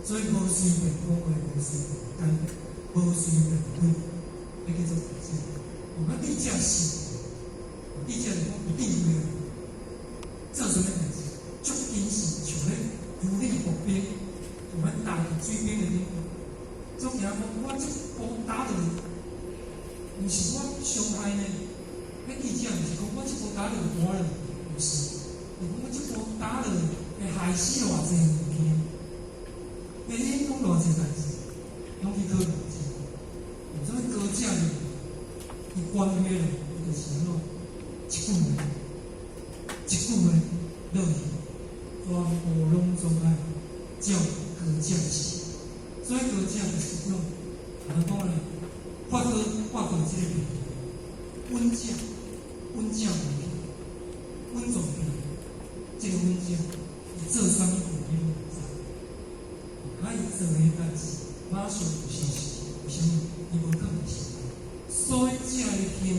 [SPEAKER 3] 所以無隨便講話，無隨便改變，無隨便對，彼叫做智者。哦，啊，智者是，智者是講有智慧，做啥物代誌，足謹慎，像咧如履薄冰，像咧踏佇水邊的頂懸。總驚講，我這步踏落去，毋是我傷害呢。彼智者毋是講我這步踏落去跋落，毋是。是講我這步踏落會害死偌濟物件，會影響偌濟代誌，攏去考慮者。所以高者呢，伊關係咧，伊就是按怎？一句話，一句話落去，全部攏總愛照高者是。所以高者就是講，按怎講咧？發過這個病，穩者，穩者無去，穩重去，這個穩者，伊做啥物事伊攏會知。啊，伊做的代誌，馬上有消息，為啥物？伊無囥佇心內。所以這个行為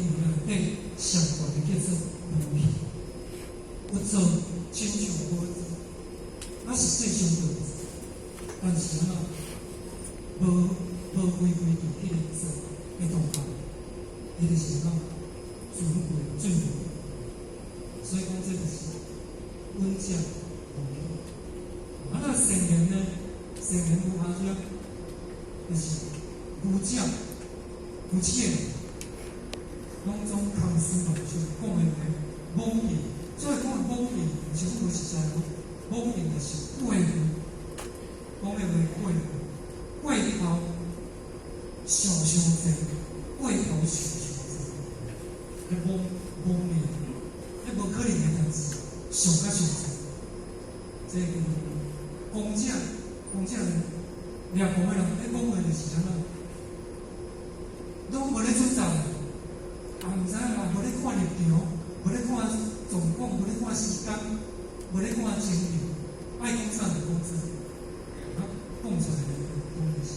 [SPEAKER 3] 內底上懸的叫做無去，有做親像無做，啊實際上就有做，但是按怎？無回歸佇彼個做的當下，伊就是按怎？自過進步。所以講這就是穩者無去。啊，那善言呢？善言有蝦子？就是愚者、愚痴的人，攏總空思妄想，講的話罔見。所以講的罔見，毋是講無實在，罔見就是過去，講的話過去，過頭想傷濟，過頭想傷濟，彼罔罔念，彼無可能的代誌，想較傷濟。這個講者，講者呢，掠狂的人，咧講話就是按怎？攏無咧準則，也毋知影，也無咧看立場，無咧看狀況，無咧看時間，無咧看情形，愛講啥就講啥，啊，講出來的講就是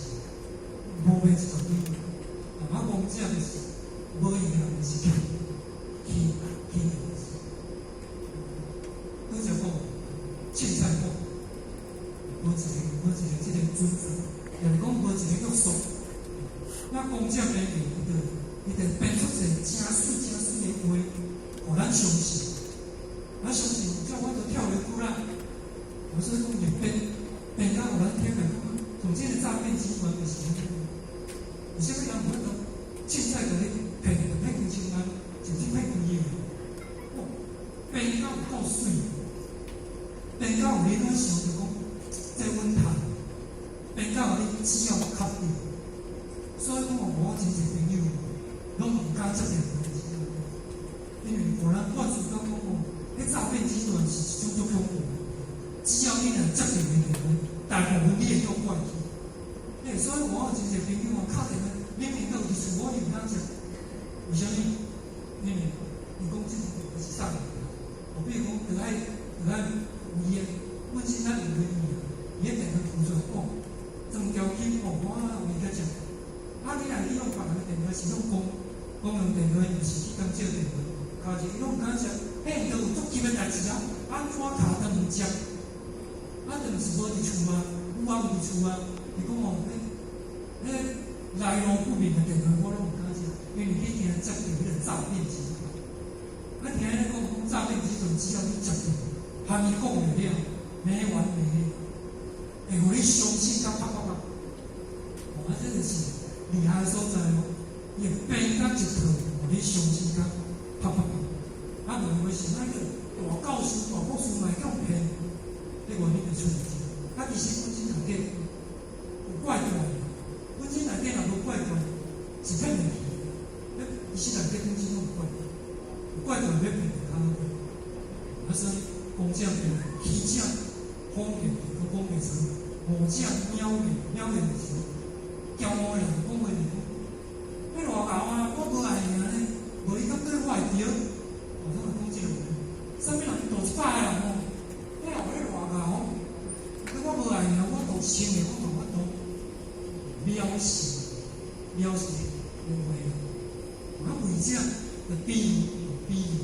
[SPEAKER 3] 無變一大堆。啊，講者就是無用的人，就是去去去。拄則講，凊彩講，無一個這個準則，也是講無一個約束。那講者編劇，伊就編出一個誠媠誠媠的話，予咱相信。咱相信，叫我都跳入去啦。我所以講，伊編編到予咱聽來講，從這個詐騙集團就是按呢。為啥物人有法度凊彩共你騙，騙幾千萬，甚至騙幾億？哇！編到有夠媠，編到予你攏想著講，這穩趁，編到予你只要較對。所以講，我真濟朋友攏毋敢接這個代誌，因為詐騙集團是一種足恐怖，只要你若接著伊電話，大部分你會叫怪去。欸，所以我有真濟朋友啊，敲電話明明閣有佇厝，我伊毋敢接。為啥物？因為伊講這個是詐騙。哦，比如講，著愛有伊的，本身咱用的伊啊，伊的電話吐出來講，裝條金哦，我有伊咧接。啊，你若去用別人的電話，是用公用電話，毋是去共借電話，敲一個伊攏毋敢接。彼都有足急的代誌啊，按怎敲都毋接。啊，就毋是無佇厝啊，有啊有佇厝啊。伊講哦，彼來路不明的電話我攏毋敢接，因為你驚接著彼個詐騙集團。啊，聽咧講講詐騙集團，只要你接著，含伊講袂了，沒完沒了，會予你相信甲啪啪啪。哦，啊，這就是厲害的所在哦。伊會編甲一套，予你相信甲啪啪啪。啊，無話是那個大教師、大博士嘛會共騙，結果你就出代誌。啊，其實本身內底有怪怪的，本身內底若無怪怪，是騙袂去。其實內底本身攏有怪怪，有怪怪欲騙就較好騙。啊，所以講者對，虛者謊言閣講袂出，妄者渺言，渺言就是驕傲的人講話就是講，你偌𠢕啊，我無愛贏呢，無伊敢對我會著？哦，咱來講這個話，啥物人賭100個人哦，你若咧偌𠢕哦，你我無愛贏，我賭1000個，我無法度。藐視，藐視有話啊，偽者就比喻，比喻，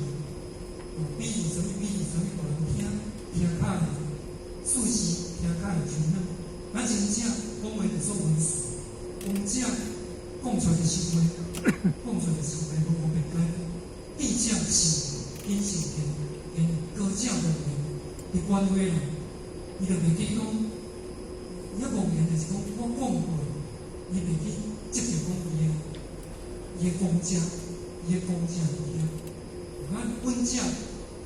[SPEAKER 3] 哦，比喻啥物？比喻啥物？予人聽，聽較會事實，聽較會清楚。啊，真正講話就說文辭，王者講出來是實話，講出來是實話，無辯解。智者是謹慎言，言高者無言，佇官話啦，伊就袂記講，伊遐妄言就是講我講過，伊袂去執著講伊的講者，伊的講者佇遐。啊，穩者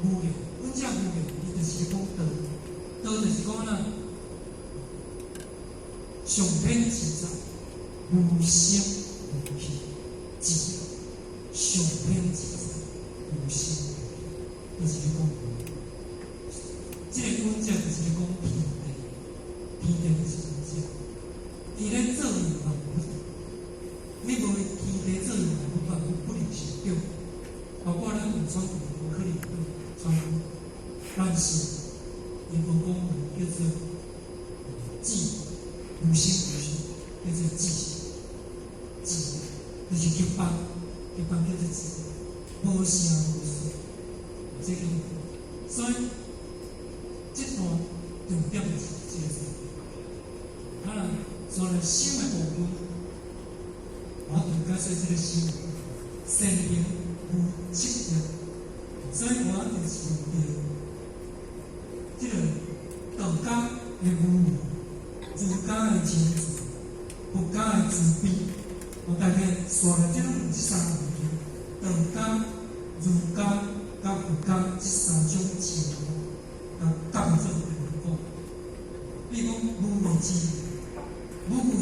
[SPEAKER 3] 無量，穩者無量，伊就是講道，道就是講按怎？上天自在，無生無滅，自上天自在，無生無滅，就是咧講。這個穩者就是咧講天地，天地就是穩者。伊咧做萬物，你無天地做萬物，萬物不靈成長。包括咱有傳統無可能傳統，但是伊無講叫做智無生無滅，叫做智智，就是結邦，結邦叫做智，無聲無息，這個，所以這段重點就是這個。啊，所以心的部分，我就解說這個心，善行無執著，所以我就是用著這個道家的無為，儒家的仁慈，佛家的慈悲，我大概紲來這攏用這三個物件：道家、儒家、佮佛家這三種情況，共夾做伙來講。比如講無為之，無為，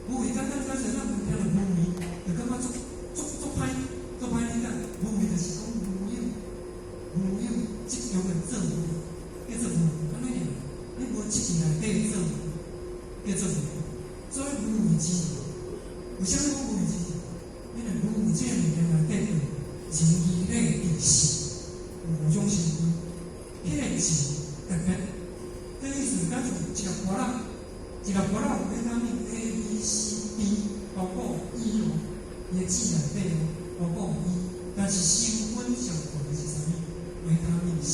[SPEAKER 3] 無為，簡單解釋，咱有聽著無為，就感覺足足足歹，足歹理解。無為就是講無有，無有執著的做為，叫做無為，按呢爾。你無執著內底做為，叫做無為。所以無為之，為啥物講無為之？因為無為這個物件內底有仁義禮智信有五種成分，彼個字特別，這意思敢像一粒波仔，一粒波仔有維他命 A、B、C、D，包括 E 哦，伊的字內底哦，包括 E，但是成分上懸的是啥物？維他命 C。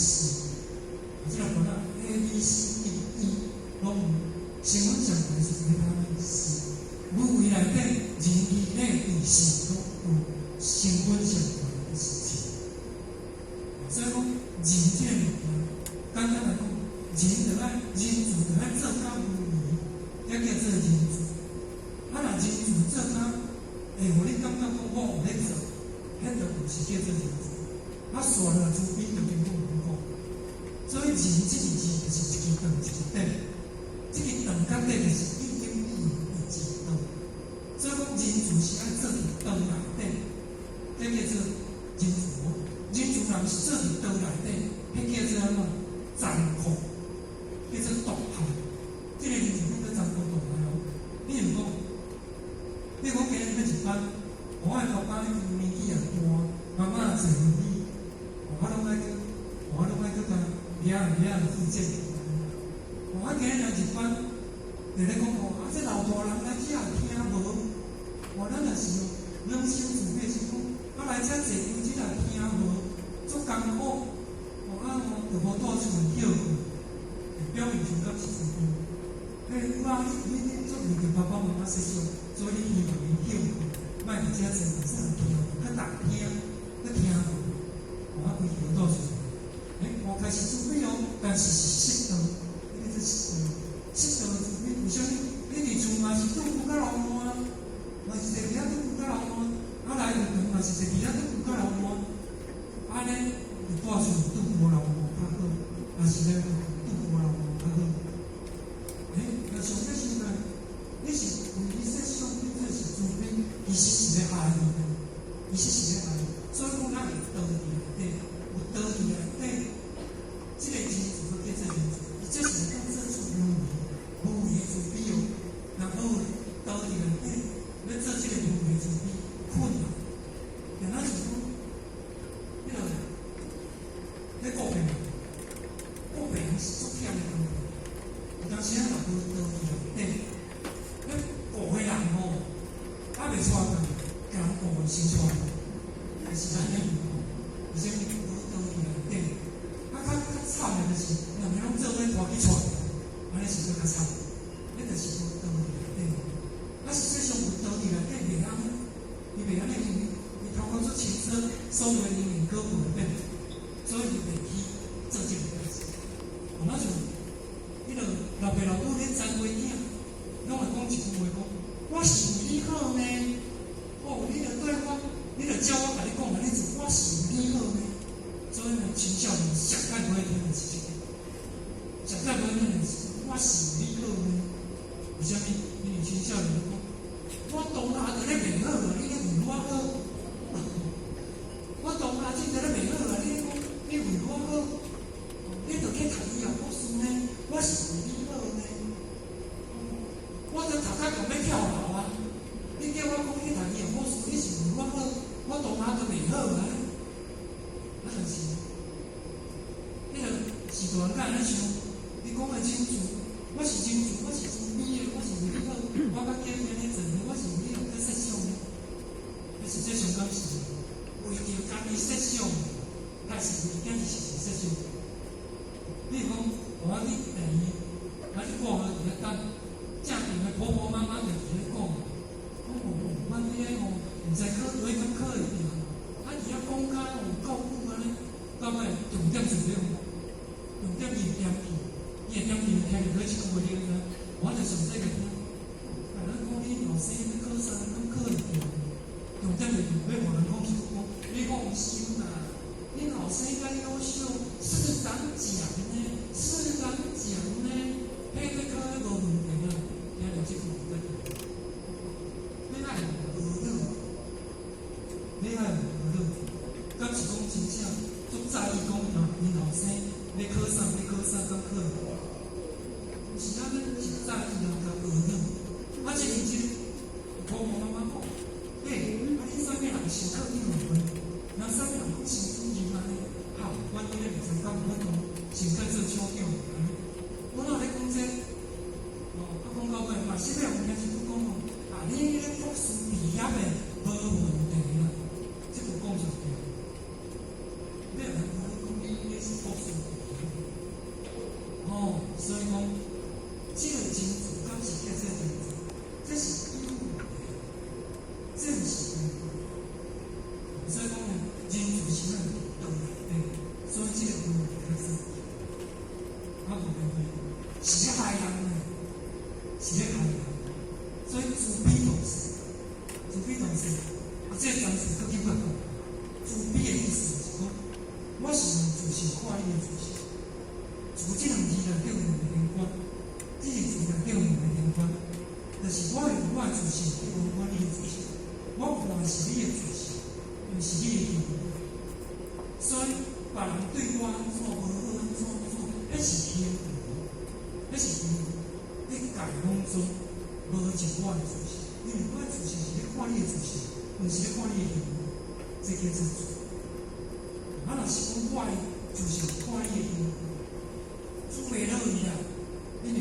[SPEAKER 3] 這粒波仔 A、B、C、D、E 攏有，成分上懸的是維他命 C。無為內底仁義禮智信攏有成分上懸的是智。所以講仁這個物件，簡單來講，仁就愛仁慈就愛做較無為，才叫做仁慈。啊，若仁慈做較會予你感覺講我有咧做，彼就毋是叫做仁慈。啊，紲落來慈悲就根本毋講。所以仁這個字就是一支長一支短，這支長佮短就是一陰一陽一支長。所以講仁慈是愛做佇道內底，才叫做仁慈。仁慈若毋是做佇道內底，按怎？殘酷，叫做毒害。這個仁慈叫做殘酷毒害哦。比如講，今日欲入班，我的爸爸已經年紀也大，媽媽坐輪椅，我攏愛去共掠掠復健。我今日來入班，就咧講哦，啊，這老大人來遮聽無？哦，咱若是攏心慈悲是講，啊來遮坐輪椅也聽無，足艱苦。哦啊吼，就無蹛厝歇睏，表面上敢是慈悲。嘿，有啊，你足為著爸爸媽媽設想，所以你希望𪜶歇睏，莫佇遮坐，會使聽，較難聽，較聽無。哦，啊，規氣蹛厝。欸，我開始慈悲哦，但是是適當，這個是適當，適當的慈悲。為啥物？你佇厝嘛是對付甲老爛，嘛是坐佇遐對付甲老爛，啊來學堂嘛是坐佇遐對付甲老爛，按呢你蹛厝對付老爛較好，還是來對付老爛較好？欸，若上這想看，你是為伊設想，你這是慈悲，其實是咧害伊的，其實是咧害伊。所以講，咱會道佇內底，有道佇內底，這個仁慈閣叫做仁慈，伊這是當做出無為，無為的慈悲哦。若無道佇內底，欲做這個無為慈悲困難。若咱是講，彼個顧病，顧病是足忝的工作。有當時啊，若無道佇內底，彼顧的人吼，還袂帶轉，共人顧的先帶，是按呢吼。而且無道佇內底，啊，較較慘的就是，兩个攏做伙拖去帶，按呢是閣較慘。彼就是無道佇內底。啊，實際上有道佇內底袂按呢，伊袂按呢，因為伊頭殼足清楚，所有的因緣果報會變，所以伊袂去做這個代誌。哦，若像彼個老爸老母咧栽培囝，攏會講一句話講：我是為你好呢。哦，你著對我，你著照我共你講按呢做，我是為你好呢。所以呢，青少年上較無愛聽的是這個，上較無愛聽的是我是為你好呢。為啥物？因為青少年講，我當下就咧袂好啊，你咧為我好。我當下真正咧袂好啊，你咧講你為我好，你著去讀醫學博士呢？我是為你好呢。我著讀甲共欲跳樓啊！你叫我講去讀醫學博士，你是為我好，我當下就袂好啊。啊，但是，彼個序大人敢按呢想？你講的清楚，我是真慈，我是慈悲的，我是為你好，我較簡單咧做，我是為你好去設想的。你實際上敢是為著家己設想，還是為囝兒實際設想？比如講，我去病院，啊，去掛號佇遐等，正經的婆婆媽媽就佇咧講，講哦，阮彼個吼，毋知考對敢考會著，啊，佇遐講甲有夠久按呢，到尾重點是啥？重點伊會點去，伊會點去，聽著這句話你知？我就上這個聽，啊，咱講你後生欲考啥，敢考會著？重點就是欲予人講是講，你放心啦，你後生較優秀，市長獎呢，市長獎呢，彼個考彼無問題啊，聽著這句話對。你愛學語，你愛學語，敢是講真正足在意講啊，𪜶後生欲考啥，欲考啥，敢考會？毋是啊，咱是在意人共學語。啊，這認真，婆婆媽媽講，欸，啊，恁啥物人先考幼兒園？人啥物人講先主任按呢？好，阮彼個袂使講有法度，先去做廠長按呢。我哪有咧講這個？哦，啊，講到尾嘛，是欲予聽一句講哦，啊，你彼個博士畢業的無問題啦，這句講就對。你若講你你是博士畢業，哦，所以講，這個真慈敢是叫做仁慈？這是有問題，這毋是有問題。所以講呢，仁慈是咱道內底，所以這個問題較少。啊，無問題，是咧害人的，是咧害人。所以慈悲同時，慈悲同時，啊，這個層次閣更較高。慈悲的意思是講，我是用自性看你的自性，慈這兩字內底有兩個連關，這個字內底有兩個連關，就是我用我的自性去看我你的自性，我看的是你的自性，毋是你的行為。所以別人對我按怎無好按怎，彼是行為，彼是行為。你家己攏總無一我的自性，因為我的自性是咧看你的自性，毋是咧看你的行為，這叫做慈。啊，若是講我的自性看你的行為，煮袂落去啦，因為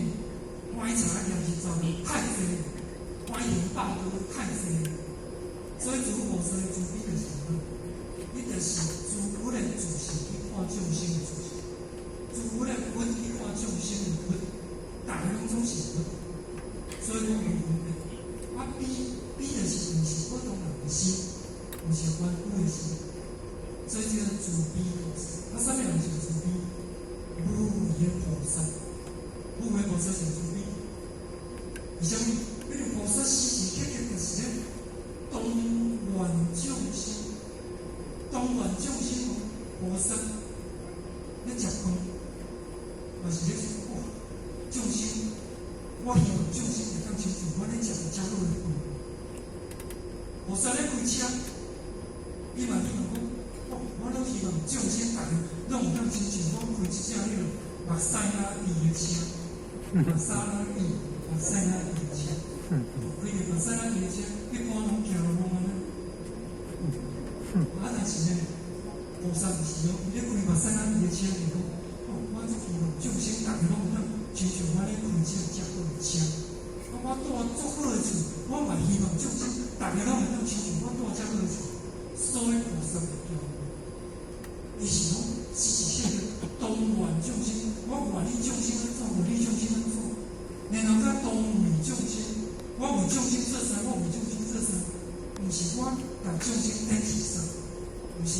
[SPEAKER 3] 歪茶也是走太濟，歪行百道太濟，所以諸菩薩的慈悲就是啥？伊就是諸佛的自性去看眾生的自性，諸佛的佛去看眾生的佛，逐个攏總是佛，所以講無分別。啊，悲悲就是毋是普通人的心，毋是凡夫的心，所以這個慈悲菩薩。啊，啥物人是慈悲？無為的菩薩，無為菩薩是慈悲。為啥物？因為菩薩時時刻刻就是咧動願眾生，動願眾生菩薩咧食飯，嘛是咧想哇，眾生，我希望眾生會當親像我咧食遮好的飯。菩薩咧開車，伊嘛希望講，哦，我攏希望眾生逐个攏有當親像我開這隻彼个瑪莎拉蒂的車，瑪莎拉蒂，瑪莎拉蒂的車，開著瑪莎拉蒂的車，一般攏行路攏按呢。啊，但是呢，菩薩毋是哦，伊咧開瑪莎拉蒂的車，就講，哦，我足希望眾生逐个攏有當親像我咧開這遮好的車。啊，我住足好的厝，我嘛希望眾生逐个攏會當親像我住遮好的厝。所以菩薩會叫，伊是講時時刻刻動願眾生，我願意眾生按怎，願意眾生按怎，然後閣當為眾生，我為眾生做啥？我為眾生做啥？毋是我共眾生等於啥？毋是，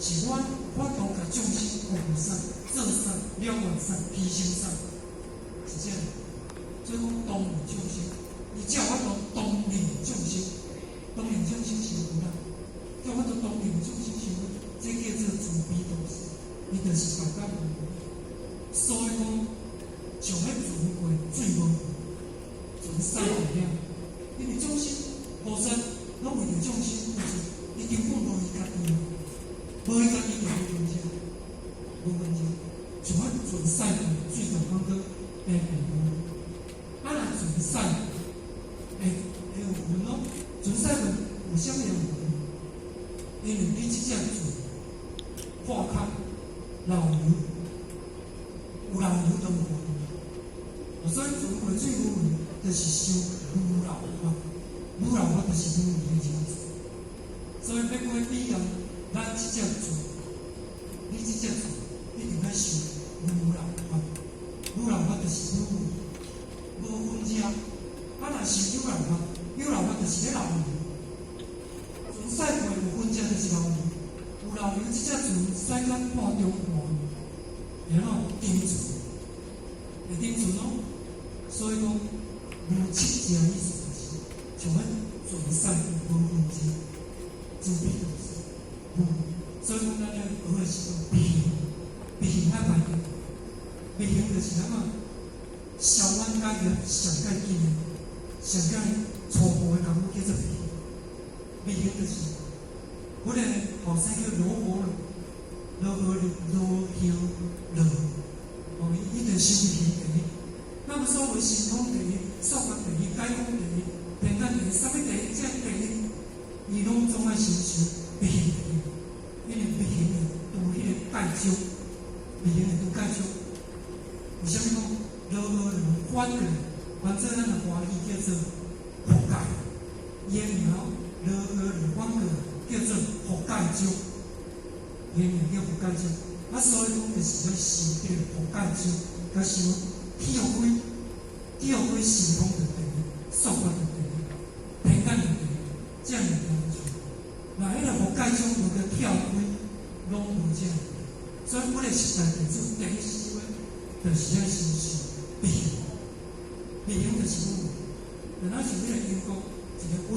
[SPEAKER 3] 是我我當共眾生服務啥、做啥、了願啥、犧牲啥，是這樣。所以講當為眾生，伊才有法度當令眾生，當令眾生成佛啦。才有法度當令眾生成佛，這叫做慈悲導師，伊就是大家無。所以講，像彼船過水無船駛袂了，因為眾生菩薩攏為著眾生付出，伊根本無伊家己，無伊家己就無分遮，無分遮。像彼船駛過水就講閣平平無。啊，若船駛會會有痕咯，船駛過有啥物會有痕？因為你這隻船破殼漏油，有漏油就有痕。所以船過水無痕，就是修無漏法，無漏法就是無為的成就。所以欲過彼岸，咱這隻船，你這隻船一定愛修無漏法，無漏法就是無為，無分遮。啊，若是有漏法，有漏法就是咧漏油。船駛過有分遮就是漏油，有漏油這隻船駛到半中半，會按怎沉船？會沉船咯。所以講無七者意思就是像彼船駛無分遮，慈悲就是無。所以講咱咧學的是講悲行，悲行較歹個，悲行就是按怎消冤解業上較緊的，上較初步的功夫叫做悲行。悲行就是，彼个後生叫羅睺羅，羅睺羅睺羅，哦，伊就修悲行第一。那麼所謂神通第一、數學第一、解空第一、天眼第一，啥物第一，這第一，伊攏總愛先修悲行第一，因為悲行會除彼個蓋障，悲行會除蓋障。為啥物講羅睺羅反過來？反正咱的華語叫做覆蓋，伊的名羅睺羅反過來叫做覆蓋障，伊的名叫覆蓋障。啊，所以講就是欲修這個覆蓋障，佮修跳開，跳開神通就第一，數學就第一，天眼就第一，這樣子就。若彼個覆蓋障無去跳開，攏無這樣。所以，阮的十大弟子第一修的，就是愛先修悲行，悲行就是無，就若像彼個英國一個。